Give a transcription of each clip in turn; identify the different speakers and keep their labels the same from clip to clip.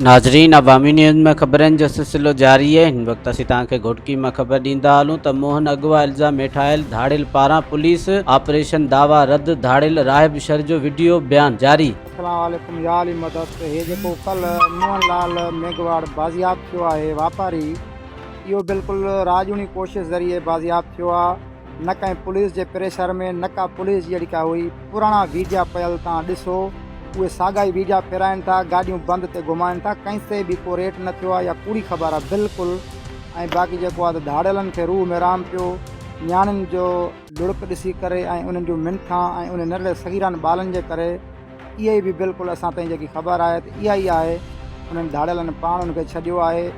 Speaker 1: ناظرين عوامي نيوز ۾ خبرن جو سلسلو جاري آهي هن وقت اسين توهان کي گهوٽڪي مان خبر ڏيندا هلون ته موهن اغوا الزام هيٺ آيل ڌاڙيل پاران پوليس آپريشن دعويٰ رد ڌاڙيل راهب شر جو وڊيو بيان جاري.
Speaker 2: اسلام عليڪم يا علي مدد هي جيڪو ڪل موهن لال ميگهواڙ بازياب ٿيو آهي واپاري اهو بلڪل راڄوڻي ڪوشش ذريعي بازياب ٿيو آ نه ڪنهن پوليس جي پريشر ۾ نه ڪا پوليس جي اهڙي ڪا هئي پراڻا ويڊيا پيل تان ڏسو اهي ساڳا ئي ويڊيا ڦيرائن ٿا گاڏيون بند تي گهمائن ٿا ڪنهن تي به ڪو ريٽ نه ٿيو آهي يا ڪوڙي خبر آهي بلڪل ۽ باقي جيڪو آهي ته ڌاڙيلن کي روح ۾ رام پيو نياڻين جو لڙڪ ڏسي ڪري ۽ انهن جون منٿان ۽ انهن ننڍڙي صغيران ٻالن جي ڪري اها ئي به بلڪل اسان تائين جيڪي خبر آهي ته اها ئي آهي انهن ڌاڙيلن پاڻ ان کي ڇڏيو آهي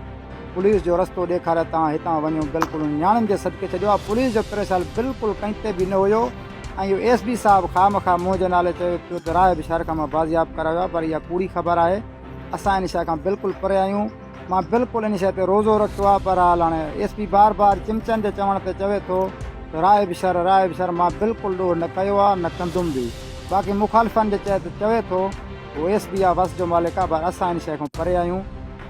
Speaker 2: پوليس جو رستو ڏيکاري تان هتان وڃو بلڪل انهن نياڻين جي صدقي ڇڏيو آهي پوليس جو پريشر بلڪل ڪنهن تي به نه هيو ۽ اهو ايس بي صاحب خواهه مخواه منهنجي نالي چيو پيو ته راهب شهر کان مان بازياب ڪرايو آهي پر اها ڪوڙي خبر آهي اسان ان شيء کان بلڪل پري آهيون مان بلڪل ان شيء تي روزو رکيو آهي پر حال هاڻي ايس پي بار بار چمچن جي چوڻ تي چوي ٿو ته راهب شھر راهب شھر مان بلڪل ڏوهه نه ڪيو آهي نه ڪندم به باقي مخالفن جي چئي تي چوي ٿو هو ايس بي آ وس جو مالڪ آهي پر اسان ان شيء کان پري آهيون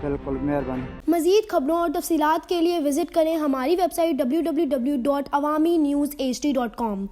Speaker 2: بلڪل مهرباني.
Speaker 3: مزيد خبرون اور تفصيلات کے لئے visit کرين ھماري website W W W dot Awami news H D dot com.